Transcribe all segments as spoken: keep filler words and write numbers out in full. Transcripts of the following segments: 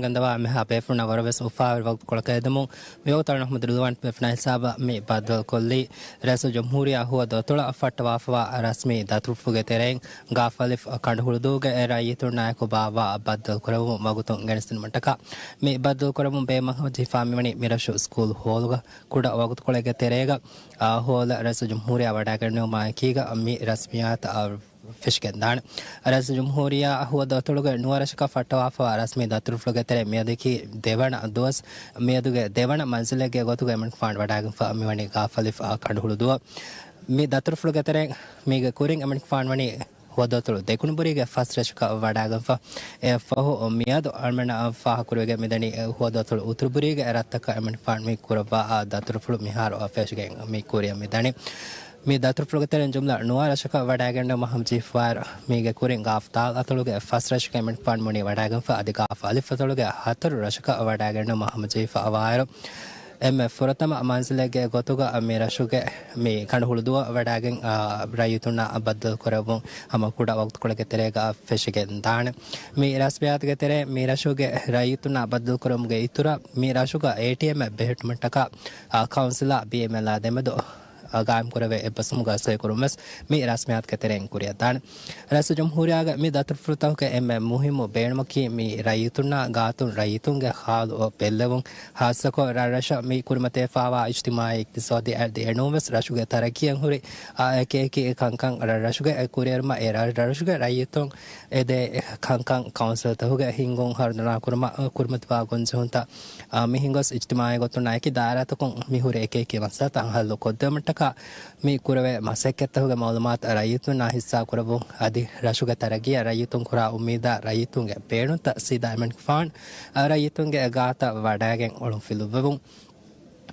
ގެންދަވާ މިހާ ބޭފުޅުންނަށް ވަރަށްވެސް އުފާވެރި ވަގުތުކޮޅަކަށް އެދެމުން، މިވަގުތު އަޅުގަނޑު މުދިރުލުވަން ބޭފުޅުންނާ ހިސާބަށް މި ބައްދަލުކޮށްލީ، ރައީސުލްޖުމްހޫރިއްޔާ ހުވަ ދޮތުޅަށް ފައްޓަވާފަވާ ރަސްމީ ދަތުރުފުޅުގެ ތެރެއިން ގާފު އަލިފް ކަނޑުހުޅުދޫގެ ރައްޔިތުންނާއެކު ބާއްވާ ބައްދަލުކުރެވުމުން ވަގުތުން ގެނެސްދިނުމަށްޓަކާ، މި ބައްދަލުކުރެވުން ބޭއްވުމަށް ހަމަޖެހިފާ މިވަނީ މިރަށު ސްކޫލް ހޯލުގަ ކުޑަ ވަގުތުކޮޅެއްގެ ތެރޭގަ، އާ، ހޯލަށް ރައީސުލްޖުމްހޫރިއްޔާ ވަޑައިގެންނެވުމާ އެކީގަ މި ރަސްމިއްޔާތު، އާ، ފެށިގެންދާނެ. ރައީސުލްޖުމްހޫރިއްޔާ ހުވަ ދޮތުޅުގެ ނުވަ ރަށަކަށް ފައްޓަވާފަވާ ރަސްމީ ދަތުރުފުޅުގެ ތެރެއިން މިއަދަކީ ދެވަނަ ދުވަސް، މިއަދުގެ ދެވަނަ މަންޒިލެއްގެ ގޮތުގަ އެމަނިކުފާނު ވަޑައިގެންފަ މިވަނީ ގާފު އަލިފް އާ ކަނޑުހުޅުދޫއަށް. މި ދަތުރުފުޅުގެ ތެރެއިން މީގެ ކުރިން އެމަނިކުފާނު ވަނީ ހުވަދުއަތޮޅު ދެކުނުބުރީގެ ފަސް ރަށަކަށް ވަޑައިގެންފަ. އެއަށްފަހު މިއަދު އަޅުމެންނަށް ފާހަގަކުރެވިގެން މިދަނީ ހުވަދުއަތޮޅު އުތުރުބުރީގެ ރަށްތަކަށް އެމަނިކުފާނު މި ކުރައްވާ އާ ދަތުރުފުޅު މިހާރު ފެށިގެން މި ކުރިއަށް މިދަނީ. މި ދަތުރުފުޅުގެ ތެރެއިން ޖުމްލަ ނުވަ ރަށަކަށް ވަޑައިގެންނެވުމަށް ހަމަޖެހިފަވާއިރު، މީގެ ކުރިން ގާފު ދާލް އަތޮޅުގެ ފަސް ރަށަކަށް އެމަނިކުފާނު ވަނީ ވަޑައިގެންފަ. އަދި ގާފު އަލިފް އަތޮޅުގެ ހަތަރު ރަށަކަށް ވަޑައިގެންނެވުމަށް ހަމަޖެހިފަވާއިރު، އެންމެ ފުރަތަމަ މަންޒިލެއްގެ ގޮތުގަ މި ރަށުގެ މި ކަނޑުހުޅުދޫއަށް ވަޑައިގެން، އާ، ރައްޔިތުންނާ ބައްދަލުކުރެއްވުން ހަމަ ކުޑަ ވަގުތުކޮޅެއްގެ ތެރޭގަ ފެށިގެން ދާނެ. މި ރަސްމިއްޔާތުގެ ތެރޭ މި ރަށުގެ ރައްޔިތުންނާ ބައްދަލުކުރުމުގެ އިތުރަށް، މި ރަށުގަ އޭޓީއެމްއެއް ބެހެއްޓުމަށްޓަކާ، އާ، ކައުންސިލާ ބީއެމްއެލްއާ ދެމެދު ގާއިމްކުރެވޭ އެއްބަސްވުމުގަ ސޮއިކުރުން ވެސް މި ރަސްމިއްޔާތުގެ ތެރެއިން ކުރިއަށްދާނެ. ރައީސުލްޖުމްހޫރިއްޔާގެ މި ދަތުރުފުޅުތަކުގެ އެންމެ މުހިއްމު ބޭނުމަކީ މި ރައްޔިތުންނާ ގާތުން ރައްޔިތުންގެ ހާލު ބެއްލެވުން. ހާއްސަކޮށް ރަށްރަށަށް މި ކުރިމަތިވެފަވާ އިޖްތިމާޢީ އިޤްތިޞާދީ އަދި އެނޫންވެސް ރަށުގެ ތަރައްޤީއަށް ހުރި، އާ، އެކި އެކި ކަންކަން ރަށްރަށުގެ ކުރިއެރުމަށް އެ ރަށްރަށުގެ ރައްޔިތުން އެދޭ ކަންކަން ކައުންސިލްތަކުގެ ހިންގުން ހަރުދަނާކުރުމަށް ކުރިމަތިވާ ގޮންޖެހުންތައް، އާ، މިހިނގޮސް އިޖްތިމާޢީ ގޮތުން އެކި ދާއިރާތަކުން މިހުރި އެކި އެކި މައްސަލަތައް ހައްލު ކޮށްދެވުމަށްޓަކާ މި ކުރެވޭ މަސައްކަތްތަކުގެ މަޢުލޫމާތު ރައްޔިތުންނާ ހިއްސާކުރެއްވުން އަދި ރަށުގެ ތަރައްޤީއަށް ރައްޔިތުން ކުރާ އުއްމީދާ ރައްޔިތުންގެ ބޭނުންތައް ސީދާ އެމަނިކުފާނު ރައްޔިތުންގެ ގާތަށް ވަޑައިގެން އޮޅުން ފިލުއްވެވުން.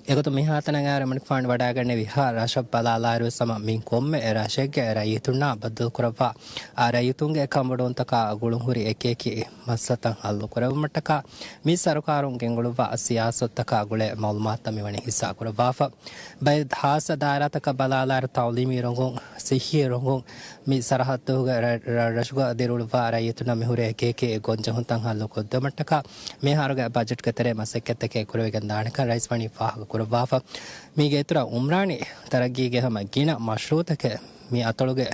އެގޮތުން މިހާތަނަށް އައިރު އެމަނިކުފާނު ވަޑައިގެންނެވި ހަ ރަށަށް ބަލާލާއިރު ވެސް ހަމަ މި ކޮންމެ ރަށެއްގެ ރައްޔިތުންނާ ބައްދަލުކުރައްވާ، އާ، ރައްޔިތުންގެ ކަންބޮޑުވުންތަކާ ގުޅުންހުރި އެކި އެކި މައްސަލަތައް ހައްލުކުރެއްވުމަށްޓަކާ މި ސަރުކާރުން ގެންގުޅުއްވާ ސިޔާސަތުތަކާ ގުޅޭ މަޢުލޫމާތުތައް މިވަނީ ހިއްސާކުރައްވާފަ. ބައެއް ހާއްސަ ދާއިރާތަކަށް ބަލާލާއިރު ތަޢުލީމީ ރޮނގުން، ޞިއްޙީ ރޮނގުން، މި ސަރަޙައްދުގެ ރަ-، ރަށްރަށުގަ ދިރިއުޅުއްވާ ރައްޔިތުންނަށް މިހުރި އެކި އެކި ގޮންޖެހުންތައް ހައްލުކޮށްދެވުމަށްޓަކާ މިހާރުގެ ބަޖެޓްގެ ތެރޭ މަސައްކަތްތަކެއް ކުރެވިގެން ދާނެކަން ރައީސް ވަނީ ފާހަގަކުރައްވާފަ. މީގެ އިތުރަށް އުމްރާނީ ތަރައްގީގެ ހަމަ ގިނަ މަޝްރޫޢުތަކެއް މި އަތޮޅުގެ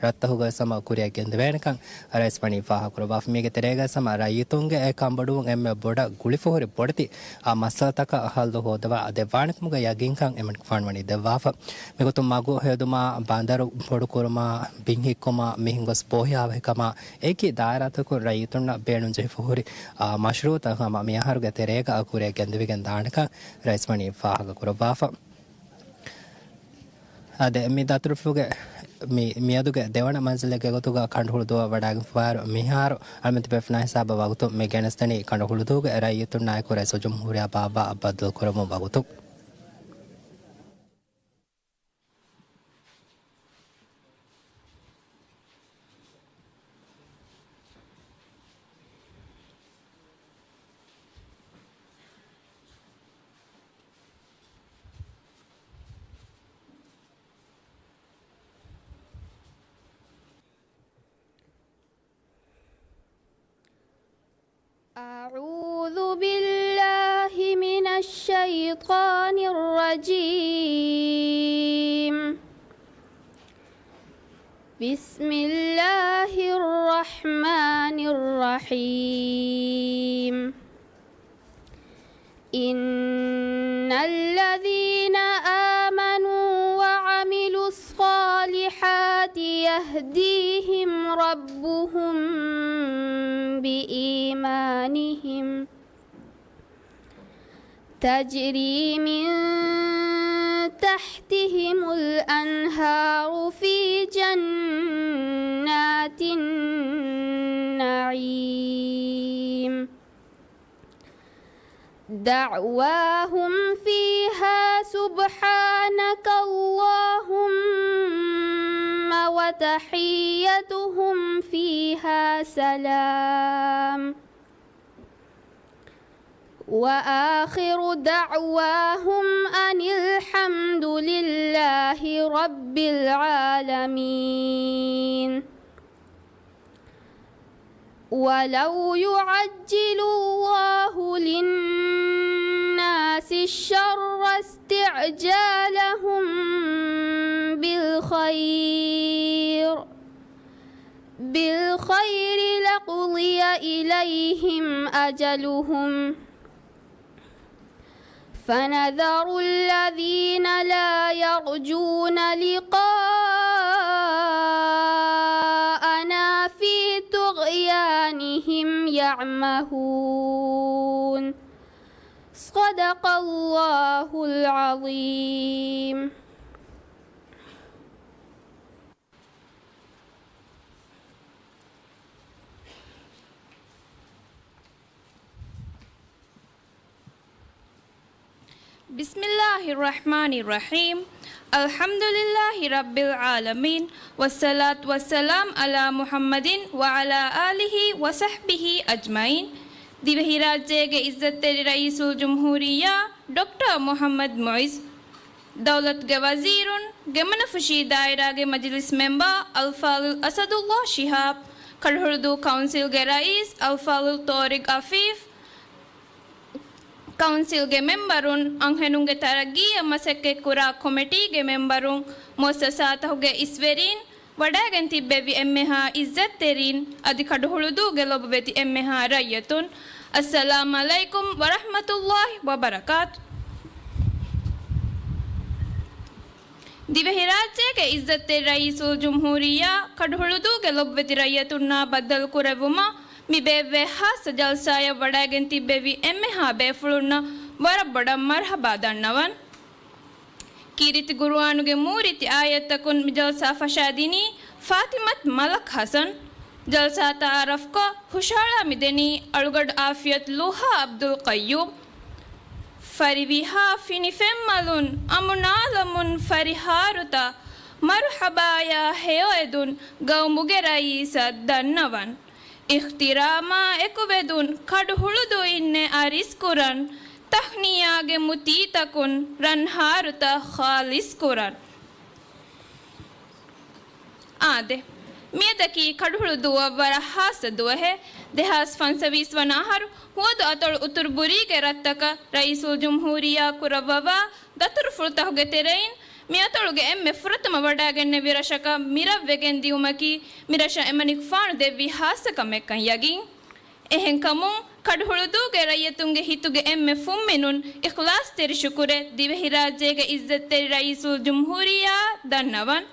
ރަށްތަކުގަ ވެސް ހަމަ ކުރިއަށް ގެންދެވޭނެކަން ރައީސް ވަނީ ފާހަގަކުރައްވާފަ. މީގެ ތެރޭގަ ވެސް ހަމަ ރައްޔިތުންގެ ކަންބޮޑުވުން އެންމެ ބޮޑަށް ގުޅިފަ ހުރި ބޮޑެތި އާ މައްސަލަތަކަށް ހައްލު ހޯދަވާ ދެއްވާނެކަމުގެ ޔަގީންކަން އެމަނިކުފާނު ވަނީ ދެއްވާފަ. މިގޮތުން މަގު ހެދުމާ، ބަނދަރު ބޮޑުކުރުމާ، ބިން ހިއްކުމާ، މިހިނގޮސް ބޯހިޔާވަހިކަމާ އެކި ދާއިރާތަކުން ރައްޔިތުންނަށް ބޭނުންޖެހިފަ ހުރި އާ މަޝްރޫޢުތައް ހަމަ މިއަހަރުގެ ތެރޭގަ ކުރިއަށް ގެންދެވިގެން ދާނެކަން ރައީސް ވަނީ ފާހަގަކުރައްވާފަ. އާދެ، މި ދަތުރުފުޅުގެ މި، މިއަދުގެ ދެވަނަ މަންޒިލެއްގެ ގޮތުގަ ކަނޑުހުޅުދޫއަށް ވަޑައިގެންފަވާއިރު، މިހާރު އަޅުމެންތިބޭފުޅުންނާ ހިސާބަށް ވަގުތު މި ގެނެސްދެނީ ކަނޑުހުޅުދޫގެ ރައްޔިތުންނާއެކު ރައީސުލްޖުމްހޫރިއްޔާ ބާއްވާ ބައްދަލުކުރަމުން ވަގުތު. أعوذ بالله من الشيطان الرجيم. بسم الله الرحمن الرحيم. إن الذين آمنوا وعملوا الصالحات يهديهم ربهم بإيمانهم تجري من تحتهم الأنهار في جنات النعيم. دعواهم فيها سبحانك اللهم وتحيتهم فيها سلام. وآخر دعواهم أن الحمد لله رب العالمين. ولو يعجل الله للناس الشر استعجالهم بالخير، بالخير لقضي إليهم أجلهم، فنذر الذين لا يرجون لقاءنا في طغيانهم يعمهون. صدق الله العظيم. بسم الله الرحمن الرحيم. الحمد لله رب العالمين. والصلاة والسلام على محمد وعلى آله وصحبه أجمعين. ދިވެހިރާއްޖޭގެ އިއްޒަތްތެރި ރައީސުލްޖުމްހޫރިއްޔާ ޑޮކްޓަރ މުޙައްމަދު މުޢިއްޒު، ދައުލަތުގެ ވަޒީރުން، ގެމަނަފުށީ ދާއިރާގެ މަޖިލިސް މެމްބަރ އަލްފާޟިލް އަސަދުﷲ ޝިހާބް، ކަޑުހުޅުދޫ ކައުންސިލްގެ ރައީސް އަލްފާޟިލް ޠާރިޤް އަފީފް، ކައުންސިލްގެ މެމްބަރުން، އަންހެނުންގެ ތަރައްގީއަށް މަސައްކަތްކުރާ ކޮމިޓީގެ މެމްބަރުން، މުއައްސަސާތަކުގެ އިސްވެރީން، ވަޑައިގެން ތިއްބެވި އެންމެހާ އިއްޒަތްތެރީން، އަދި ކަޑުހުޅުދޫގެ ލޮބުވެތި އެންމެހާ ރައްޔިތުން، އައްސަލާމް ޢަލައިކުމް ވަރަޙްމަތުﷲ ވަބަރަކާތު. ދިވެހިރާއްޖޭގެ އިއްޒަތްތެރި ރައީސުލްޖުމްހޫރިއްޔާ ކަޑުހުޅުދޫގެ ލޮބުވެތި ރައްޔިތުންނާ ބައްދަލުކުރެއްވުމަށް މި ބޭއްވޭ ޚާއްޞަ ޖަލްސާއަށް ވަޑައިގެން ތިއްބެވި އެންމެހާ ބޭފުޅުންނަށް ވަރަށް ބޮޑަށް މަރްޙަބާ ދަންނަވަން. ކީރިތި ޤުރުއާނުގެ މޫރިތި އާޔަތްތަކުން މި ޖަލްސާ ފަށާދިނީ ފާތިމަތު މަލަކް ޙަސަން. ޖަލްސާ ތަޢާރަފްކޮށް ހުށަހަޅާ މިދެނީ އަޅުގަޑު ޢާފިޔަތު ލޫހާ ޢަބްދުލް ޤައްޔޫމް. ފަރިވިހާ ފިނިފެންމަލުން އަމުނާލަމުން ފަރިހާރުތައް މަރުޙަބާޔާ ހެޔޮއެދުން ގައުމުގެ ރައީސަށް ދަންނަވަން. އިޙްތިރާމާ އެކުވެދުން ކަޑުހުޅުދޫއިންނެއް އަރިސްކުރަން. ތަހްނިޔާގެ މުތީތަކުން ރަންހާރުތައް ޚާލިޞްކުރަން. އާދެ، މިއަދަކީ ކަޑުހުޅުދޫއަށް ވަރަށް ޚާއްޞަ ދުވަހެއް. ދެހާސް ފަންސަވީސް ވަނަ އަހަރު ހުވަދު އަތޮޅު އުތުރު ބުރީގެ ރަށްތަކަށް ރައީސުލްޖުމްހޫރިއްޔާ ކުރައްވަވާ ދަތުރުފުޅުތަކުގެ ތެރެއިން މި އަތޮޅުގެ އެންމެ ފުރަތަމަ ވަޑައިގެންނެވި ރަށަކަށް މި ރަށް ވެގެން ދިއުމަކީ މި ރަށަށް އެމަނިކުފާނު ދެއްވި ޚާއްޞަކަމެއްކަން ޔަގީން. އެހެންކަމުން، ކަޑުހުޅުދޫގެ ރައްޔިތުންގެ ހިތުގެ އެންމެ ފުންމިނުން އިޚްލާޞްތެރި ޝުކުރެއް ދިވެހިރާއްޖޭގެ އިއްޒަތްތެރި ރައީސުލްޖުމްހޫރިއްޔާއަށް ދަންނަވަން.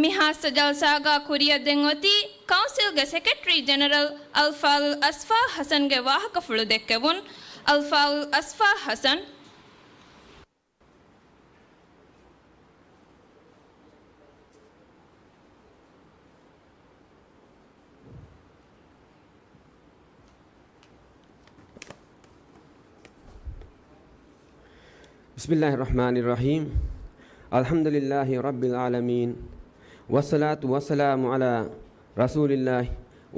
މި ޚާއްޞަ ޖަލްސާގަ ކުރިއަށް ދެން އޮތީ ކައުންސިލްގެ ސެކްރެޓަރީ ޖެނެރަލް އަލްފާޟިލް އަޞްފާ ޙަސަންގެ ވާހަކަފުޅު ދެއްކެވުން. އަލްފާޟިލް އަޞްފާ ޙަސަން. بسم الله الرحمن الرحيم. الحمد لله رب العالمين. والصلاة والسلام على رسول الله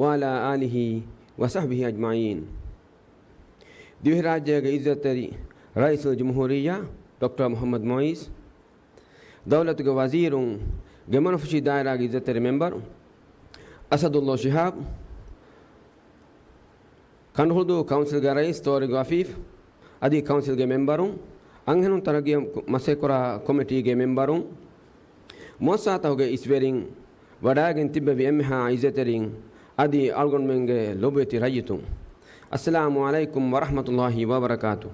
وعلى آله وصحبه أجمعين. ދިވެހިރާއްޖޭގެ އިއްޒަތްތެރި ރައީސުލްޖުމްހޫރިއްޔާ ޑޮކްޓަރ މުޙައްމަދު މުޢިއްޒު، ދައުލަތުގެ ވަޒީރުން، ގެމަނަފުށީ ދާއިރާގެ އިއްޒަތްތެރި މެމްބަރު އަސަދުﷲ ޝިހާބް، ކަނޑުހުޅުދޫ ކައުންސިލްގެ ރައީސް ޠާރިޤް އަފީފް، އަދި ކައުންސިލްގެ މެމްބަރުން، އަންހެނުން ތަރައްގީއަށް މަސައްކަތްކުރާ ކޮމިޓީގެ މެމްބަރުން، މުއައްސަސާތަކުގެ އިސްވެރިން، ވަޑައިގެން ތިއްބެވި އެންމެހާ އިއްޒަތްތެރިން، އަދި އަޅުގަނޑުމެންގެ ލޮބުވެތި ރައްޔިތުން، އައްސަލާމު ޢަލައިކުމް ވަރަޙްމަތުﷲ ވަބަރަކާތު.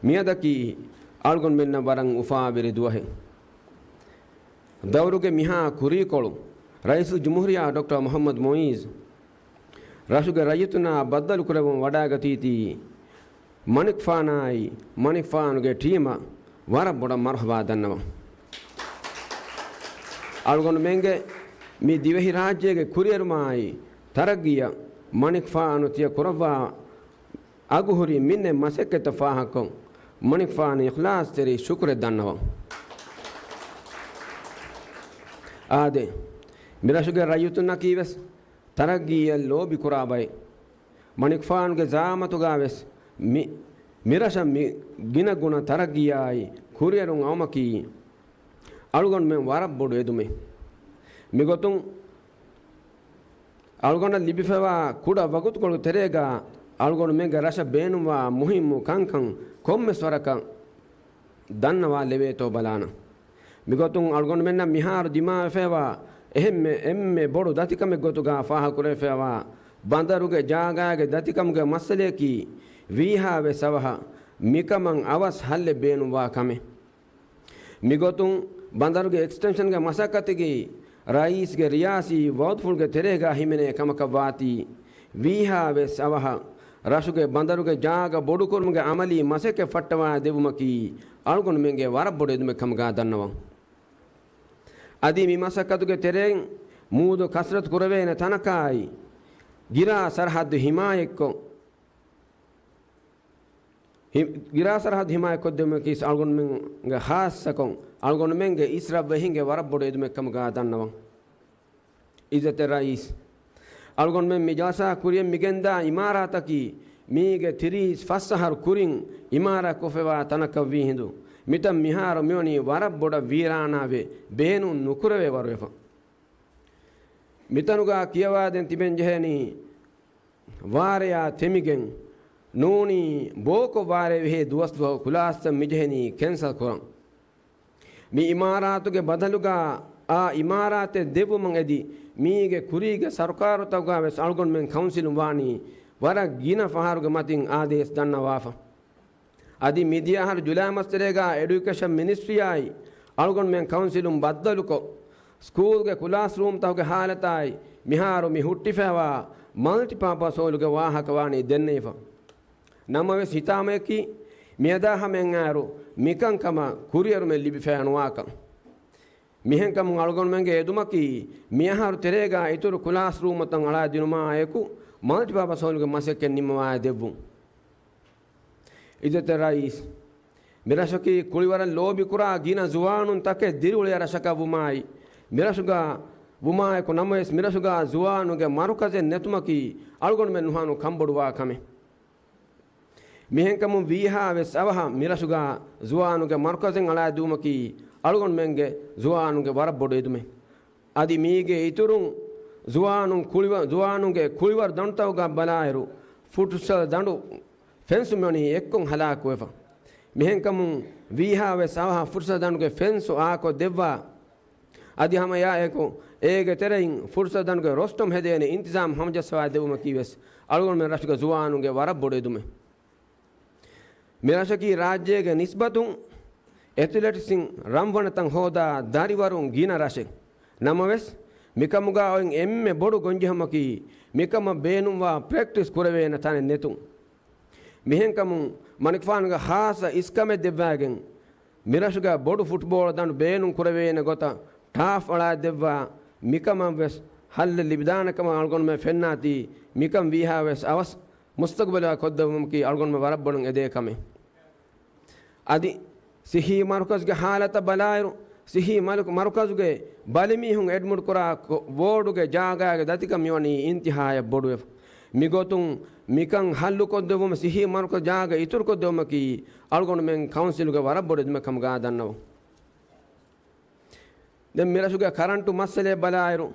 މިއަދަކީ އަޅުގަނޑުމެންނަށް ވަރަށް އުފާވެރި ދުވަހެއް. ދައުރުގެ މިހާ ކުރީކޮޅު ރައީސުލްޖުމްހޫރިއްޔާ ޑޮކްޓަރ މުޙައްމަދު މުޢިއްޒު، ރަށުގެ ރައްޔިތުންނާ ބައްދަލުކުރެވުން ވަޑައިގަތީތީ، މަނިކުފާނާއި މަނިކުފާނުގެ ޓީމަށް ވަރަށް ބޮޑަށް މަރުޙަބާ ދަންނަވަން. އަޅުގަނޑުމެންގެ މި ދިވެހިރާއްޖޭގެ ކުރިއެރުމާއި ތަރައްގީއަށް މަނިކުފާނު ތިޔަ ކުރައްވާ އަގުހުރި މިންނެ މަސައްކަތްތައް ފާހަގަކޮށް، މަނިކުފާނަށް އިޚްލާޞްތެރި ޝުކުރެއް ދަންނަވަން. އާދެ، މިރަށުގެ ރައްޔިތުންނަކީވެސް ތަރައްގީއަށް ލޯބިކުރާ ބައެއް. މަނިކުފާނުގެ ޒަޢާމަތުގަވެސް މި، މިރަށަށް މި ގިނަގުނަ ތަރައްގީއާއި ކުރިއެރުން އައުމަކީ އަޅުގަނޑުމެން ވަރަށް ބޮޑު އެދުމެއް. މިގޮތުން އަޅުގަނޑަށް ލިބިފައިވާ ކުޑަ ވަގުތުކޮޅުގެ ތެރޭގަ އަޅުގަނޑުމެންގެ ރަށަށް ބޭނުންވާ މުހިއްމު ކަންކަން ކޮންމެސް ވަރަކަށް ދަންނަވާލެވޭތޯ ބަލާނަން. މިގޮތުން އަޅުގަނޑުމެންނަށް މިހާރު ދިމާވެފައިވާ އެހެންމެ އެންމެ ބޮޑު ދަތިކަމެއް ގޮތުގަ ފާހަގަކުރެވިފައިވާ ބަނދަރުގެ ޖާގާގެ ދަތިކަމުގެ މައްސަލަޔަކީ ވީހާވެސް އަވަހަށް މިކަމަށް އަވަސް ހައްލެއް ބޭނުންވާ ކަމެއް. މިގޮތުން ބަނދަރުގެ އެކްސްޓެންޝަންގެ މަސައްކަތަކީ ރައީސްގެ ރިޔާސީ ވައުދުފުޅުގެ ތެރޭގަ ހިމެނޭ ކަމަކަށް ވާތީ، ވީހާވެސް އަވަހަށް ރަށުގެ ބަނދަރުގެ ޖާގަ ބޮޑުކުރުމުގެ އަމަލީ މަސައްކަތް ފައްޓަވާ ދެއްވުމަކީ އަޅުގަނޑުމެންގެ ވަރަށް ބޮޑު އެދުމެއް ކަމުގަ ދަންނަވަން. އަދި މި މަސައްކަތުގެ ތެރެއިން މޫދު ކަސްރަތު ކުރެވޭނެ ތަނަކާއި، ގިރާ ސަރަހައްދު ހިމާޔަތްކޮށް، ހި-، ގިރާ ސަރަހައްދު ހިމާޔަތްކޮށްދެވުމަކީ އަޅުގަނޑުމެންގެ ހާއްސަކޮށް، އަޅުގަނޑުމެންގެ އިސް ރަށްވެހިންގެ ވަރަށް ބޮޑު އެދުމެއް ކަމުގަ ދަންނަވަން. އިއްޒަތްތެރި ރައީސް، އަޅުގަނޑުމެން މި ޖަލްސާ ކުރިޔަށް މިގެންދާ އިމާރާތަކީ މީގެ ތިރީސް ފަސް އަހަރު ކުރިން އިމާރާތްކޮށްފައިވާ ތަނަކަށް ވީހިނދު، މިތަން މިހާރު މިވަނީ ވަރަށް ބޮޑަށް ވީރާނާވެ، ބޭނުން ނުކުރެވޭ ވަރުވެފަ. މިތަނުގަ ކިޔަވާދޭން ތިބެން ޖެހޭނީ، ވާރެޔާ ތެމިގެން ނޫނީ ބޯކޮށް ވާރޭ ވެހޭ ދުވަސްދުވަހު ކުލާސްތައް މިޖެހެނީ ކެންސަލް ކުރަން. މި އިމާރާތުގެ ބަދަލުގަ އާ އިމާރާތެއް ދެއްވުމަށް އެދި، މީގެ ކުރީގެ ސަރުކާރުތަކުގަ ވެސް އަޅުގަނޑުމެން ކައުންސިލުން ވާނީ ވަރަށް ގިނަ ފަހަރުގެ މަތިން އާދޭސް ދަންނަވާފަ. އަދި މިދިޔަ އަހަރު ޖުލައި މަސް ތެރޭގަ އެޑިއުކޭޝަން މިނިސްޓްރީއާއި އަޅުގަނޑުމެން ކައުންސިލުން ބައްދަލުކޮށް، ސްކޫލްގެ ކުލާސްރޫމްތަކުގެ ހާލަތާއި މިހާރު މި ހުއްޓިފައިވާ މަލްޓިޕާޕަސް ހޯލުގެ ވާހަކަ ވާނީ ދެންނެވިފަ. ނަމަވެސް ހިތާމަޔަކީ، މިއަދާ ހަމައަށް އައިރު މިކަންކަމަށް ކުރިއެރުމެއް ލިބިފައެއް ނުވާކަން. މިހެންކަމުން އަޅުގަނޑުމެންގެ އެދުމަކީ، މިއަހަރު ތެރޭގަ އިތުރު ކުލާސްރޫމުތައް އަޅާދިނުމާއެކު، މަލްޓިޕާޕަސް ހޯލުގެ މަސައްކަތް ނިންމަވާ ދެއްވުން. އިއްޒަތްތެރި ރައީސް، މިރަށަކީ ކުޅިވަރަށް ލޯބިކުރާ ގިނަ ޒުވާނުން ތަކެއް ދިރިއުޅޭ ރަށަކަށް ވުމާއި، މިރަށުގަ ވުމާއެކު ނަމަވެސް މިރަށުގަ ޒުވާނުންގެ މަރުކަޒެއް ނެތުމަކީ އަޅުގަނޑުމެން ނުހަނު ކަންބޮޑުވާ ކަމެއް. މިހެންކަމުން ވީހާވެސް އަވަހަށް މިރަށުގަ ޒުވާނުންގެ މަރުކަޒެއް އަޅާދިއުމަކީ އަޅުގަނޑުމެންގެ ޒުވާނުންގެ ވަރަށް ބޮޑު އެދުމެއް. އަދި މީގެ އިތުރުން ޒުވާނުން ކުޅިވަ-، ޒުވާނުންގެ ކުޅިވަރު ދަނޑުތަކުގަ ބަލާއިރު، ފުޓްސަލް ދަނޑު ފެންސު މިވަނީ އެއްކޮށް ހަލާކުވެފަ. މިހެންކަމުން ވީހާވެސް އަވަހަށް ފުޓްސަލް ދަނޑުގެ ފެންސު އާކޮށް ދެއްވާ، އަދި ހަމަ އެއާއެކު އޭގެ ތެރެއިން ފުޓްސަލް ދަނޑުގެ ރޮސްޓަމް ހެދޭނެ އިންތިޒާމް ހަމަޖައްސަވާ ދެއްވުމަކީ ވެސް އަޅުގަނޑުމެން ރަށުގެ ޒުވާނުންގެ ވަރަށް ބޮޑު އެދުމެއް. މިރަށަކީ ރާއްޖޭގެ ނިސްބަތުން އެތުލެޓިކްސްއިން ރަންވަނަތައް ހޯދާ ދަރިވަރުން ގިނަ ރަށެއް. ނަމަވެސް، މިކަމުގަ އޮތް އެންމެ ބޮޑު ގޮންޖެހުމަކީ، މިކަމަށް ބޭނުންވާ ޕްރެކްޓިސް ކުރެވޭނެ ތަނެއް ނެތުން. މިހެންކަމުން، މަނިކުފާނުގެ ޚާއްޞަ އިސްކަމެއް ދެއްވާގެން، މިރަށުގަ ބޮޑު ފުޓްބޯޅަ ދަނޑު ބޭނުން ކުރެވޭނެ ގޮތަށް ޓާފް އަޅާދެއްވާ، މިކަމަށް ވެސް ހައްލެއް ލިބިދާނެ ކަމަށް އަޅުގަނޑުމެން ފެންނާތީ، މިކަން ވީހާވެސް އަވަސް މުސްތަގުބަލަށް ކޮށްދެއްވުމަކީ އަޅުގަނޑުމެން ވަރަށް ބޮޑަށް އެދޭ ކަމެއް. އަދި ސިއްހީ މަރުކަޒުގެ ހާލަތަށް ބަލާއިރު، ސިއްހީ މަރު-، މަރުކަޒުގެ ބަލިމީހުން އެޑްމިޓް ކުރާ ކޮ-، ވޯޑުގެ ޖާގާގެ ދަތިކަން މިވަނީ އިންތިހާޔަށް ބޮޑުވެފަ. މިގޮތުން މިކަން ހައްލުކޮށްދެއްވުމަށް ސިއްހީ މަރުކަޒު ޖާގަ އިތުރުކޮށްދެއްވުމަކީ އަޅުގަނޑުމެން ކައުންސިލުގެ ވަރަށް ބޮޑު އެދުމެއް ކަމުގަ ދަންނަވަން. ދެން މިރަށުގެ ކަރަންޓު މައްސަލައެއް ބަލާއިރު،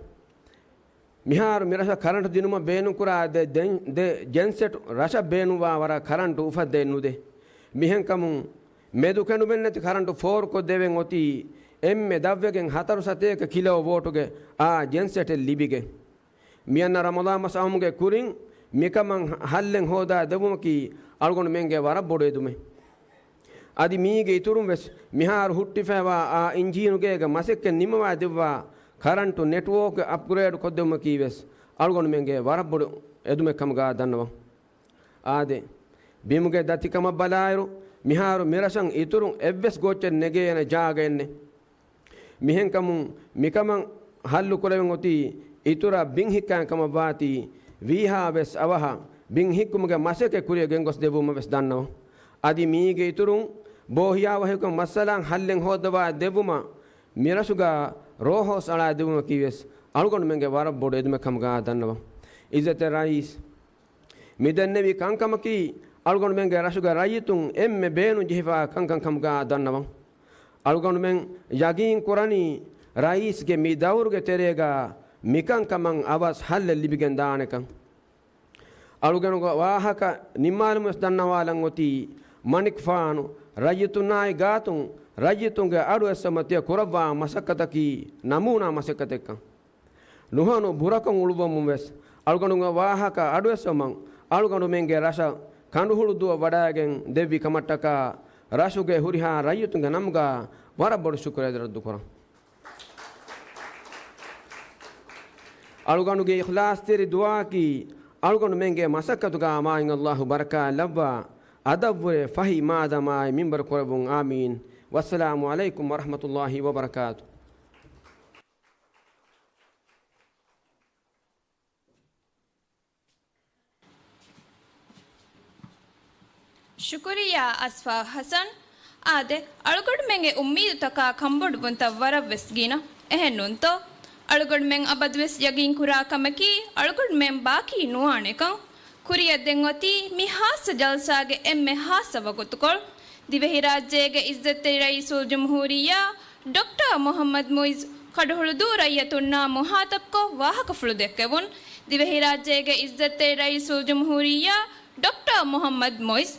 މިހާރު މިރަށަށް ކަރަންޓު ދިނުމަށް ބޭނުންކުރާ ދެ ދެން-، ދެ ޖެންސެޓް ރަށަށް ބޭނުންވާ ވަރަށް ކަރަންޓު އުފައްދައެއް ނުދޭ. މިހެންކަމުން މެދުކެނޑުމެއްނެތި ކަރަންޓު ފޯރުކޮށްދެވެން އޮތީ އެންމެ ދަށްވެގެން ހަތަރު ސަތޭކަ ކިލޯ ވޯޓުގެ އާ ޖެންސެޓެއް ލިބިގެން. މިއަންނަ ރަމަޟާން މަސް އައުމުގެ ކުރިން މިކަމަށް ހައްލެއް ހޯދާ ދެއްވުމަކީ އަޅުގަނޑުމެންގެ ވަރަށް ބޮޑު އެދުމެއް. އަދި މީގެ އިތުރުން ވެސް މިހާރު ހުއްޓިފައިވާ އާ އިންޖީނުގޭގެ މަސައްކަތް ނިންމަވާ ދެއްވާ ކަރަންޓު ނެޓްވޯކް އަޕްގްރޭޑް ކޮށްދެއްވުމަކީ ވެސް އަޅުގަނޑުމެންގެ ވަރަށް ބޮޑު އެދުމެއް ކަމުގަ ދަންނަވަން. އާދެ، ބިމުގެ ދަތިކަމަށް ބަލާއިރު، މިހާރު މިރަށަށް އިތުރުން އެއްވެސް ގޯއްޗެއް ނެގޭނެ ޖާގައެއްނެއް. މިހެންކަމުން މިކަމަށް ހައްލު ކުރެވެން އޮތީ އިތުރަށް ބިން ހިއްކާން ކަމަށް ވާތީ، ވީހާވެސް އަވަހަށް ބިން ހިއްކުމުގެ މަސައްކަތް ކުރިއަށް ގެންގޮސް ދެއްވުމަށް ވެސް ދަންނަވަން. އަދި މީގެ އިތުރުން ބޯހިޔާވަހިކަމުގެ މައްސަލާ ހައްލެއް ހޯއްދަވާ ދެއްވުމަށް މިރަށުގަ ރޯހޯސް އަޅާ ދެއްވުމަކީ ވެސް އަޅުގަނޑުމެންގެ ވަރަށް ބޮޑު އެދުމެއް ކަމުގަ ދަންނަވަން. އިއްޒަތްތެރި ރައީސް، މި ދެންނެވި ކަންކަމަކީ، އަޅުގަނޑުމެންގެ ރަށުގެ ރައްޔިތުން އެންމެ ބޭނުން ޖެހިފާ ކަންކަން ކަމުގަ ދަންނަވަން. އަޅުގަނޑުމެން ޔަގީން ކުރަނީ، ރައީސްގެ މި ދައުރުގެ ތެރޭގަ މިކަންކަމަށް އަވަސް ހައްލެއް ލިބިގެން ދާނެކަން. އަޅުގަނޑުގެ ވާހަކަ ނިންމާލުމުން ވެސް ދަންނަވާލަން އޮތީ، މަނިކުފާނު ރައްޔިތުންނާއި ގާތުން ރައްޔިތުންގެ އަޑުއެއްސަމަށް ތިޔަ ކުރައްވާ މަސައްކަތަކީ ނަމޫނާ މަސައްކަތެއްކަން. ނުހަނު ބުރަކޮށް އުޅުއްވަމުން ވެސް އަޅުގަނޑުގެ ވާހަކަ އަޑުއެއްސަމަށް އަޅުގަނޑުމެންގެ ރަށަށް ކަނޑުހުޅުދުއަށް ވަޑައިގެން ދެއްވި ކަމަށްޓަކާ ރަށުގެ ހުރިހާ ރައްޔިތުންގެ ނަމުގަ ވަރަށް ބޮޑު ޝުކުރެއް ރައްދުކުރަން. އަޅުގަނޑުގެ އިޚްލާޞްތެރި ދުޢާއަކީ، އަޅުގަނޑުމެންގެ މަސައްކަތުގަ މާތް ﷲ ބަރަކާތް ލައްވާ، އަދަށްވުރެ ފަހި މާދަމާއި މިންބަރު ކުރެއްވުން. އާމީން. ވައްސަލާމު ޢަލައިކުމް ވަރަޙްމަތުﷲ ވަބަރަކާތު. ޝުކުރިއްޔާ އަސްފާ ޙަސަން. އާދެ، އަޅުގަނޑުމެންގެ އުއްމީދުތަކާ ކަންބޮޑުވުންތައް ވަރަށް ވެސް ގިނަ. އެހެން ނޫންތޯ؟ އަޅުގަނޑުމެން އަބަދުވެސް ޔަގީން ކުރާ ކަމަކީ، އަޅުގަނޑުމެން ބާކީ ނުވާނެކަން. ކުރިއަށް ދެން އޮތީ މި ޚާއްޞަ ޖަލްސާގެ އެންމެ ޚާއްޞަ ވަގުތުކޮޅު. ދިވެހިރާއްޖޭގެ ޢިއްޒަތްތެރި ރައީސުލްޖުމްހޫރިއްޔާ ޑޮކްޓަރ މުޙައްމަދު މުޢިއްޒު ކަނޑުހުޅުދޫ ރައްޔިތުންނާ މުޚާޠަބްކޮށް ވާހަކަފުޅު ދެއްކެވުން. ދިވެހިރާއްޖޭގެ ޢިއްޒަތްތެރި ރައީސުލްޖުމްހޫރިއްޔާ ޑޮކްޓަރ މުޙައްމަދު މުޢިއްޒު.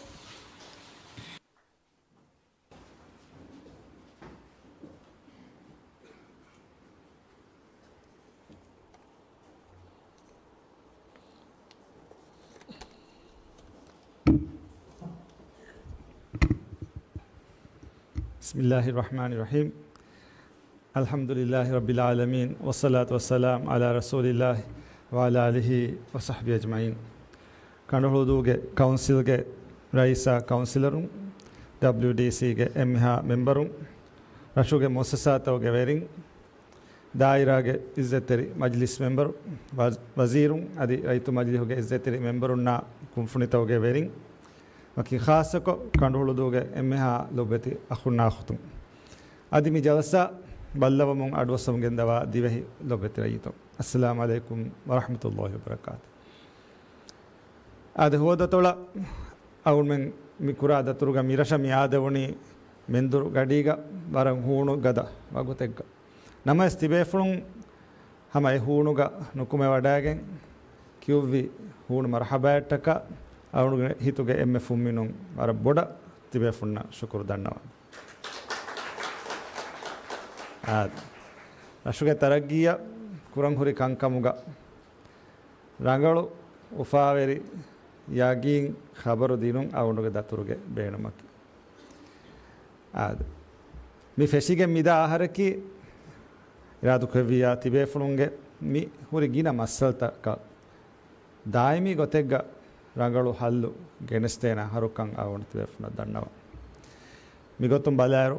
بسم الله الرحمن الرحيم. الحمد لله رب العالمين، والصلاة والسلام على رسول الله وعلى آله وصحبه أجمعين. ކަނޑުހުޅުދޫގެ ކައުންސިލްގެ ރައީސާ ކައުންސިލަރުން، ޑަބްލިޔުޑީސީގެ އެންމެހާ މެމްބަރުން، ރަށުގެ މުއައްސަސާތަކުގެ ވެރިން، ދާއިރާގެ ޢިއްޒަތްތެރި މަޖިލިސް މެމްބަރު، ވަ-، ވަޒީރުން އަދި ރައްޔިތު މަޖިލިހުގެ ޢިއްޒަތްތެރި މެމްބަރުންނާ ކުންފުނިތަކުގެ ވެރިން، ވަކި ޚާއްޞަކޮށް ކަނޑުހުޅުދޫގެ އެންމެހާ ލޮބުވެތި އަޚުންނާ އުޚްތުން. އަދި މި ޖަލްސާ ބައްލަވަމުން އަޑުއައްސަމުން ގެންދަވާ ދިވެހި ލޮބުވެތި ރައްޔިތުން، އައްސަލާމު ޢަލައިކުމް ވަރަޙްމަތުﷲ ވަބަރަކާތު. އާދެ، ހުވަދަތޮޅަށް އަޅުގަނޑުމެން މި ކުރާ ދަތުރުގަ މި ރަށަށް މި އާދެވުނީ މެންދުރު ގަޑީގަ ވަރަށް ހޫނު ގަދަ ވަގުތެއްގަ. ނަމަވެސް ތިބޭފުޅުން ހަމަ އެ ހޫނުގަ ނުކުމެވަޑައިގެން ކިޔުއްވި ހޫނު މަރުޙަބާއަށްޓަކާ އަޅުގަނޑުގެ ހިތުގެ އެންމެ ފުންމިނުން ވަރަށް ބޮޑަށް ތިބޭފުންނަށް ޝުކުރު ދަންނަވަން. އާދެ، ރަށުގެ ތަރައްގީއަށް ކުރަން ހުރި ކަންކަމުގަ ރަނގަޅު އުފާވެރި ޔަގީން ޚަބަރު ދިނުން އަޅުގަނޑުގެ ދަތުރުގެ ބޭނުމަކީ. އާދެ، މި ފެށިގެން މިދާ އަހަރަކީ އިރާދަކުރެއްވިއްޔާ ތިބޭފުޅުންގެ މި ހުރި ގިނަ މައްސަލަތަކަށް ދާއިމީ ގޮތެއްގަ ރަނގަޅު ޙައްލު ގެނެސްދޭނެ އަހަރުކަން އަޅުގަނޑު ތިބޭފުޅުންނަށް ދަންނަވަން. މިގޮތުން ބަލާއިރު،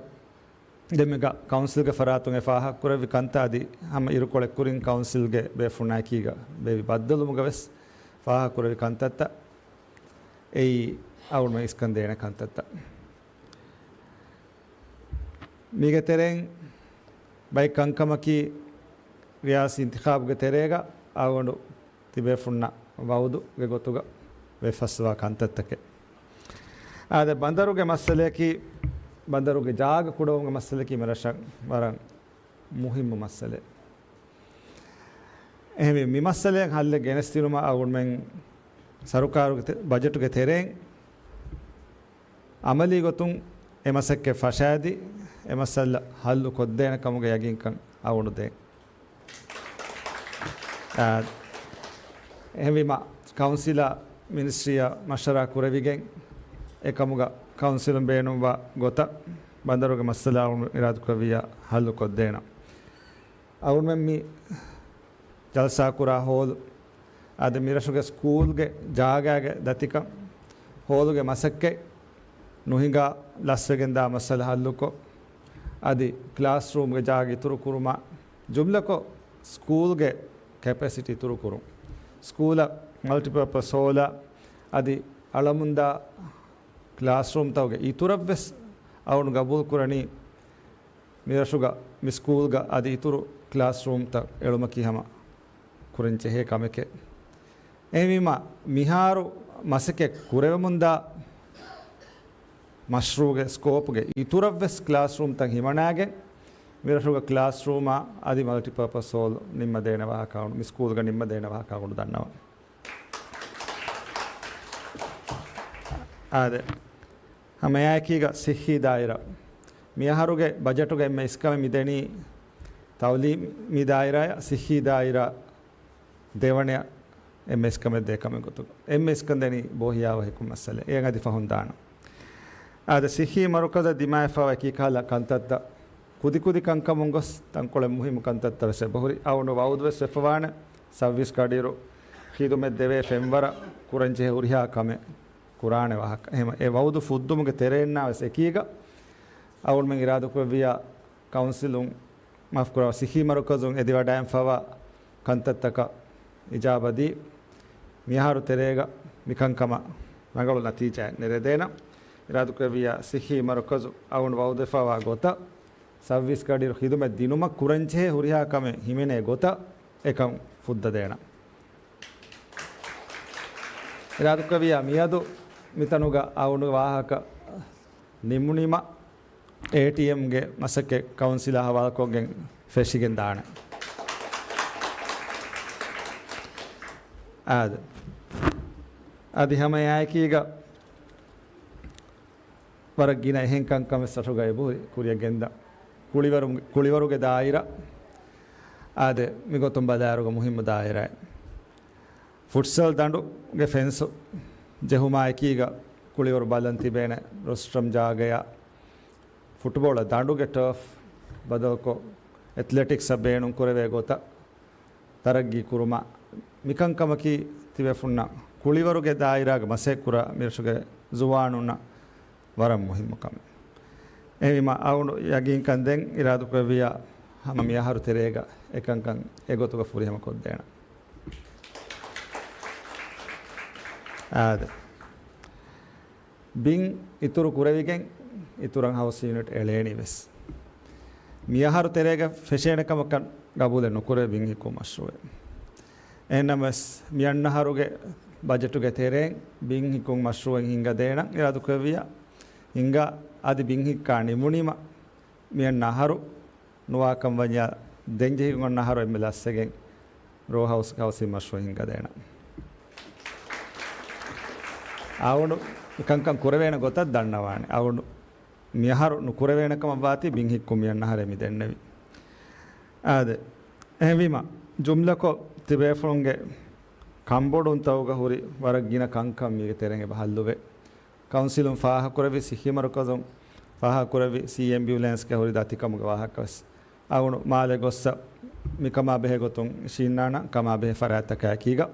ދެންމެގަ ކައުންސިލްގެ ފަރާތުން އެ ފާހަގަކުރެއްވި ކަންތައް އަދި ހަމަ އިރުކޮޅެއް ކުރިން ކައުންސިލްގެ ބޭފުޅުންނާއެކީގަ ވެވި ބައްދަލުވުމުގަ ވެސް ފާހަގަކުރެއްވި ކަންތައްތައް އެއީ އަޅުގަނޑުމެން އިސްކަންދޭނެ ކަންތައްތައް. މީގެ ތެރެއިން ބައެއް ކަންކަމަކީ ރިޔާސީ އިންތިޚާބުގެ ތެރޭގަ އަޅުގަނޑު ތިބޭފުންނަށް ވަޢުދުގެ ގޮތުގަ ވެފަސްވާ ކަންތައްތަކެއް. އާދެ، ބަނދަރުގެ މައްސަލަޔަކީ، ބަނދަރުގެ ޖާގަ ކުޑަވުމުގެ މައްސަލަޔަކީ މި ރަށަށް ވަރަށް މުހިއްމު މައްސަލައެއް. އެހެންވެ، މި މައްސަލަޔަށް ހައްލެއް ގެނެސްދިނުމަށް އަޅުގަނޑުމެން ސަރުކާރުގެ ތެ-، ބަޖެޓުގެ ތެރެއިން އަމަލީ ގޮތުން އެ މަސައްކަތް ފަށާދީ، އެ މައްސަލަ ހައްލު ކޮށްދޭނެ ކަމުގެ ޔަގީންކަން އަޅުގަނޑު ދޭން. އާ، އެހެންވީމަ، ކައުންސިލާ މިނިސްޓްރީއާ މަޝްވަރާ ކުރެވިގެން، އެކަމުގަ ކައުންސިލުން ބޭނުންވާ ގޮތަށް ބަނދަރުގެ މައްސަލާ އިރާދަކުރެއްވިއްޔާ ހައްލު ކޮށްދޭނަން. އަޅުގަނޑުމެން މި ޖަލްސާ ކުރާ ހޯލު، އަދި މިރަށުގެ ސްކޫލްގެ ޖާގާގެ ދަތިކަން، ހޯލުގެ މަސައްކަތް ނުހިނގާ ލަސްވެގެންދާ މައްސަލަ ހައްލުކޮށް، އަދި ކްލާސްރޫމްގެ ޖާގަ އިތުރު ކުރުމާ، ޖުމްލަކޮށް ސްކޫލްގެ ކެޕޭސިޓީ އިތުރު ކުރުން. ސްކޫލަށް މަލްޓިޕާޕަސް ހޯލާ އަދި އަޅަމުންދާ ކްލާސްރޫމްތަކުގެ އިތުރަށްވެސް އަޅުގަނޑު ގަބޫލު ކުރަނީ، މިރަށުގަ މި ސްކޫލްގަ އަދި އިތުރު ކްލާސްރޫމްތައް އެޅުމަކީ ހަމަ ކުރަން ޖެހޭ ކަމެކޭ. އެހެންވީމަ، މިހާރު މަސައްކަތް ކުރެވެމުންދާ މަޝްރޫޢުގެ ސްކޯޕްގެ އިތުރަށްވެސް ކްލާސްރޫމްތައް ހިމަނާގެން، މިރަށުގަ ކްލާސްރޫމާ އަދި މަލްޓިޕާޕަސް ހޯލް ނިންމަދޭނެ ވާހަކަ އަޅު، މި ސްކޫލްގަ ނިންމަދޭނެ ވާހަކަ އަޅު ދަންނަވަން. އާދެ، ހަމައެއާއެކީގަ ސިއްހީ ދާއިރާ. މިއަހަރުގެ ބަޖެޓުގަ އެންމެ އިސްކަމެއް މިދެނީ ތައުލީމީ ދާއިރާއަށް ސިއްހީ ދާއިރާ ދެވަނަޔަށް އެންމެ އިސްކަމެއް ދޭ ކަމެއް ގޮތުގަ. އެންމެ އިސްކަން ދެނީ ބޯހިޔާވަހިކުން މައްސަލަ. އެއަށް އަދި ފަހުން ދާނަން. އާދެ، ސިއްހީ މަރުކަޒަށް ދިމާވެފައިވާ އެކި ކަހަލަ ކަންތައްތައް، ކުދިކުދި ކަންކަމުން ގޮސް ތަންކޮޅެއް މުހިއްމު ކަންތައްތައް ވެސް އެބަހުރި. އަޅުގަނޑު ވައުދު ވެސް ވެފަވާނެ، ސައުވީސް ގަޑިއިރު ޚިދުމަތް ދެވޭ ފެންވަރަށް ކުރަންޖެހޭ ހުރިހާ ކަމެއް ކުރާނެ ވާހަކަ. އެހެމަ އެ ވައުދު ފުއްދުމުގެ ތެރެއިންނާ ވެސް އެކީގަ އަޅުގަނޑުމެން އިރާދަކުރެއްވިޔާ ކައުންސިލުން، މާފުކުރާ، ސިއްހީ މަރުކަޒުން އެދިވަޑައިންފަވާ ކަންތައްތަކަށް އިޖާބަދީ، މިއަހަރު ތެރޭގަ މިކަންކަމަށް ރަނގަޅު ނަތީޖާއެއް ނެރެދޭނަން. އިރާދަކުރެއްވިޔާ ސިއްހީ މަރުކަޒު އަޅުގަނޑު ވައުދުވެފަވާ ގޮތަށް، ސައުވީސް ގަޑިއިރު ޚިދުމަތް ދިނުމަށް ކުރަންޖެހޭ ހުރިހާ ކަމެއް ހިމެނޭ ގޮތަށް އެކަން ފުއްދަދޭނަން. އިރާދަކުރެއްވިޔާ މިއަދު މިތަނުގަ އަޅުގަނޑު ވާހަކަ ނިމުނީމަ، އޭޓީއެމްގެ މަސައްކަތް ކައުންސިލާ ހަވާލުކޮށްގެން ފެށިގެން ދާނެ. އާދެ. އަދި ހަމައެއާއެކީގަ ވަރަށް ގިނަ އެހެން ކަންކަން ވެސް ރަށުގަ އެބަހުރި ކުރިއަށް ގެންދަން. ކުޅިވަރު، ކުޅިވަރުގެ ދާއިރާ. އާދެ، މިގޮތުން ބަލާއިރުގަ މުހިއްމު ދާއިރާއެއް. ފުޓްސަލް ދަނޑުގެ ފެންސު ޖެހުމާ އެކީގަ ކުޅިވަރު ބަލަން ތިބޭނެ ރޮސްޓްރަމް ޖާގަޔަށް ފުޓްބޯޅަ ދަނޑުގެ ޓަރފް ބަދަލުކޮށް، އެތްލެޓިކްސްއަށް ބޭނުން ކުރެވޭ ގޮތަށް ތަރައްގީ ކުރުމަށް މިކަންކަމަކީ ތިބޭފުންނަށް ކުޅިވަރުގެ ދާއިރާގަ މަސައްކަތް ކުރާ މިރަށުގެ ޒުވާނުންނަށް ވަރަށް މުހިއްމު ކަމެއް. އެހެންވީމަ، އަޅުގަނޑު ޔަގީންކަން ދެން އިރާދަކުރެއްވިޔާ ހަމަ މިއަހަރު ތެރޭގަ އެކަންކަން އެގޮތުގަ ފުރިހަމަ ކޮށްދޭނަން. އާދެ. ބިން އިތުރު ކުރެވިގެން އިތުރަށް ހައުސް ޔުނިޓް އެޅޭނީ ވެސް. މިއަހަރު ތެރޭގަ ފެށޭނެ ކަމަކަށް ގަބޫލެއް ނުކުރޭ ބިން ހިއްކުން މަޝްރޫއެއް. އެހެންނަމަވެސް، މިއަންނަ އަހަރުގެ ބަޖެޓުގެ ތެރެއިން ބިން ހިއްކުން މަޝްރޫއެއް ހިންގަދޭނަން އިރާދަކުރެއްވިޔާ ހިންގާ، އަދި ބިން ހިއްކާ ނިމުނީމަ، މިއަންނަ އަހަރު ނުވާކަން ވަންޏާ، ދެން ޖެހިގެން އޮންނަ އަހަރު އެންމެ ލަސްވެގެން ރޯ ހައުސް ހައުސިން މަޝްރޫއު ހިންގަދޭނަން. އަޅުގަނޑު މިކަންކަން ކުރެވޭނެ ގޮތަށް ދަންނަވާނެ. އަޅުގަނޑު މިއަހަރު ނުކުރެވޭނެ ކަމަށް ވާތީ ބިން ހިއްކުން މިއަންނަ އަހަރޭ މި ދެންނެވި. އާދެ. އެހެންވީމަ، ޖުމްލަކޮށް ތިބޭފުޅުންގެ ކަންބޮޑުންތަކުގަ ހުރި ވަރަށް ގިނަ ކަންކަން މީގެ ތެރެއިން އެބަ ހައްލުވޭ. ކައުންސިލުން ފާހަގަކުރެއްވި، ސިއްހީ މަރުކަޒުން ފާހަގަކުރެއްވި ސީ އެމް ބިއުލެންސްގެ ހުރި ދަތިކަމުގެ ވާހަކަވެސް އަޅުގަނޑު މާލެ ގޮއްސަ މިކަމާ ބެހޭ ގޮތުން އިށީންނާނަން، ކަމާ ބެހޭ ފަރާތްތަކާ އެކީގަ.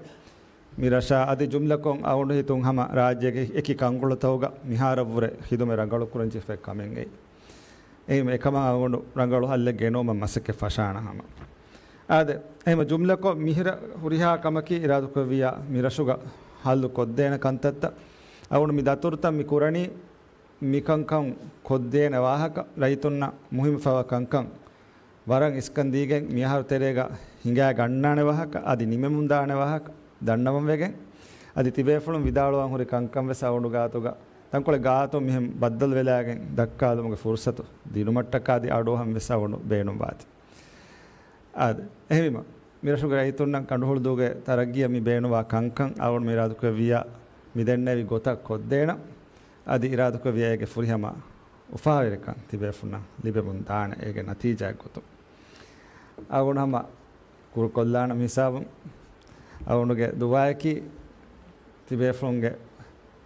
މި ރަށާ އަދި ޖުމްލަކޮށް އަޅުގަނޑު ހިތުން ހަމަ ރާއްޖޭގެ އެކި ކަންކޮޅުތަކުގަ މިހާރަށްވުރެ ޚިދުމަތް ރަނގަޅު ކުރަންޖެހިފައި ކަމެއް އެއީ. އެހެން އެކަމަށް އަޅުގަނޑު ރަނގަޅު ހައްލެއް ގެނައުމަށް މަސައްކަތް ފަށާނަން ހަމަ. އާދެ، އެހެން ޖުމްލަކޮށް މިހިރަ ހުރިހާ ކަމަކީ އިރާދަކުރެއްވިޔާ މި ރަށުގަ ހައްލު ކޮށްދޭނެ ކަންތައްތައް. އަޅުގަނޑު މި ދަތުރުތައް މި ކުރަނީ މިކަންކަން ކޮށްދޭނެ ވާހަކަ، ރައްޔިތުންނަށް މުހިއްމުވެފައިވާ ކަންކަން ވަރަށް އިސްކަން ދީގެން މިއަހަރު ތެރޭގަ ހިނގާ ގަންނާނެ ވާހަކަ، އަދި ނިމެމުން ދާނެ ވާހަކަ ދަންނަވަން ވެގެން، އަދި ތިބޭފުޅުން ވިދާޅުވާން ހުރި ކަންކަން ވެސް އަޅުގަނޑު ގާތުގަ ތަންކޮޅެއް ގާތުން މިހެން ބައްދަލުވެލާގެން ދައްކާލުމުގެ ފުރުސަތު ދިނުމަށްޓަކާ އަދި އަޑުއަހަން ވެސް އަޅުގަނޑު ބޭނުންވާތީ. އާދެ، އެހެންވީމަ، މިރަށުގެ ރައްޔިތުންނަށް ކަނޑުހުޅުދޫގެ ތަރައްގީއަށް މި ބޭނުންވާ ކަންކަން އަޅުގަނޑު މި އިރާދަކުރެއްވިޔާ މި ދެންނެވި ގޮތަށް ކޮށްދޭނަން. އަދި އިރާދަކުރެއްވިޔާ އޭގެ ފުރިހަމަ އުފާވެރިކަން ތިބޭފުންނަށް ލިބެމުން ދާނެ، އޭގެ ނަތީޖާއެއް ގޮތުން. އަޅުގަނޑު ހަމަ ކުރުކޮށްލާނަން މި ހިސާބުން. އަޅުގަނޑުގެ ދުޢާއަކީ ތިބޭފުޅުންގެ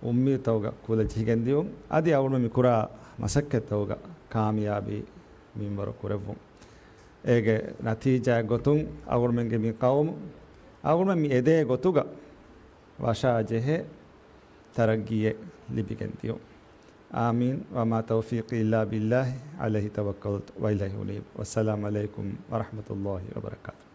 އުއްމީދުތަކުގަ ކުލަ ޖެހިގެން ދިޔުން، އަދި އަޅުގަނޑު މި ކުރާ މަސައްކަތްތަކުގަ ކާމިޔާބީ މިންވަރު ކުރެއްވުން. އޭގެ ނަތީޖާއެއް ގޮތުން އަޅުގަނޑުމެންގެ މި ޤައުމު، އަޅުގަނޑުމެން މި އެދޭ ގޮތުގަ ވަށާ ޖެހޭ ތަރައްގީއެއް ލިބިގެން ދިޔުން. އާމީން. وما توفيقي إلا بالله عليه توكلت وإليه أنيب. والسلام عليكم ورحمة الله وبركاته.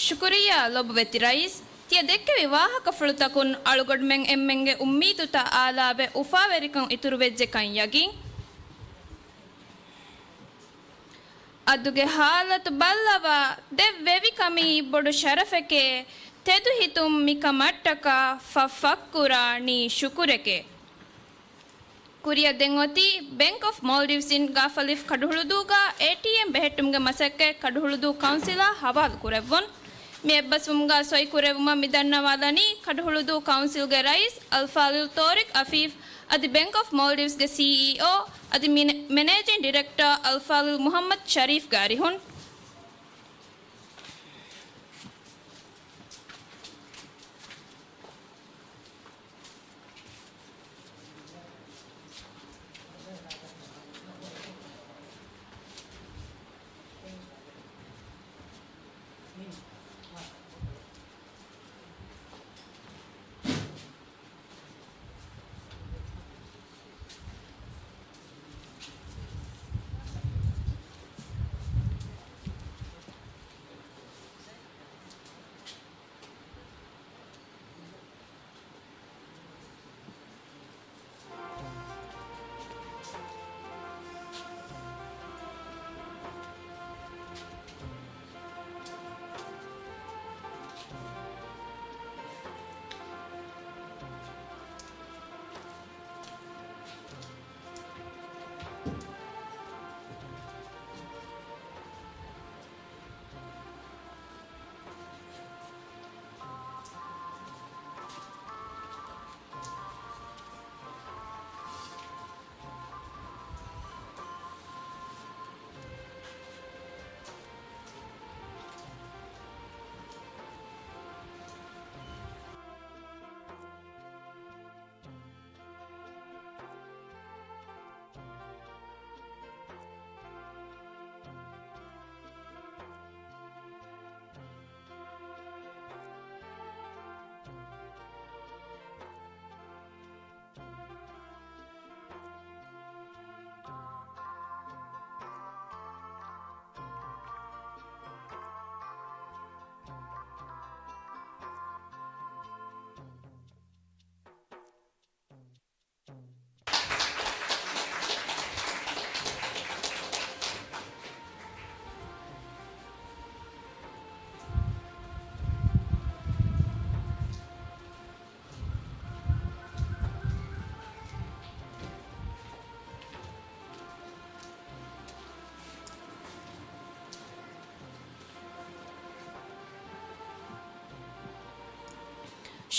ޝުކުރިއްޔާ ލޮބުވެތި ރައީސް، ތިޔަ ދެއްކެވި ވާހަކަފުޅުތަކުން އަޅުގަނޑުމެން އެންމެންގެ އުއްމީދުތައް އާލާވެ އުފާވެރިކަން އިތުރުވެއްޖެކަން ޔަގީން. އަދުގެ ހާލަތު ބައްލަވާ ދެއްވެވިކަމީ ބޮޑު ޝަރަފެކޭ، ތެދު ހިތުން މިކަމަށްޓަކާ ފަށް ފަށްކުރާނީ ޝުކުރެކޭ. ކުރިއަށް ދެން އޮތީ ބެންކް އޮފް މޯލްޑިވްސް އިން ގާފަލިފް ކަޑުހުޅުދޫގަ އޭޓީއެމް ބެހެއްޓުމުގެ މަސައްކަތް ކަޑުހުޅުދޫ ކައުންސިލާ ހަވާލު ކުރެއްވުން. މި އެއްބަސްވުމުގަ ސޮއި ކުރެއްވުމަށް މި ދަންނަވާލަނީ ކަޑުހުޅުދޫ ކައުންސިލްގެ ރައީސް އަލްފާޟިލް ތޯރިޤް އަފީފް އަދި ބެންކް އޮފް މޯލްޑިވްސްގެ ސީއީއޯ އަދި މިނެ-، މެނޭޖިން ޑިރެކްޓާ އަލްފާޟިލް މުޙައްމަދު ޝަރީފްގެ އަރިހުން.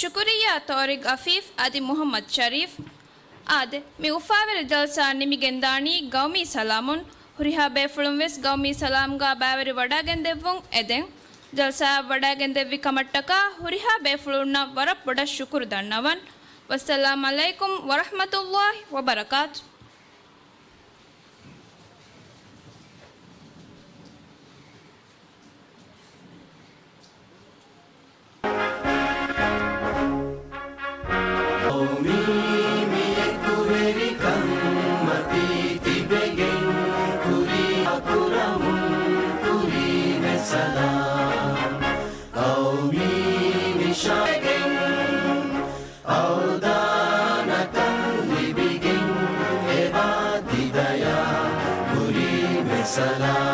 ޝުކުރިއްޔާ ތޯރިޤް އަފީފް އަދި މުޙައްމަދު ޝަރީފް. އާދެ، މި އުފާވެރި ޖަލްސާ ނިމިގެންދާނީ ގައުމީ ސަލާމުން. ހުރިހާ ބޭފުޅުން ވެސް ގައުމީ ސަލާމްގާ ބައިވެރިވަޑައިގެންދެއްވުން އެދެން. ޖަލްސާއަށް ވަޑައިގެންދެއްވި ކަމަށްޓަކާ ހުރިހާ ބޭފުޅުންނަށް ވަރަށް ބޮޑަށް ޝުކުރު ދަންނަވަން. ވައްސަލާމް ޢަލައިކުމް ވަރަޙްމަތުﷲި ވަބަރަކާތު. ޤައުމީ މި އެކުވެރިކަން މަތީ ތިބެގެން ކުރިއަށް ކުރަމުން ކުރީމެ ސަލާމް. ޤައުމީ ނިޝާގެން އަޅުދާނަކަން ލިބިގެން އެބާ ތިދަޔާ ކުރީމެ ސަލާމް.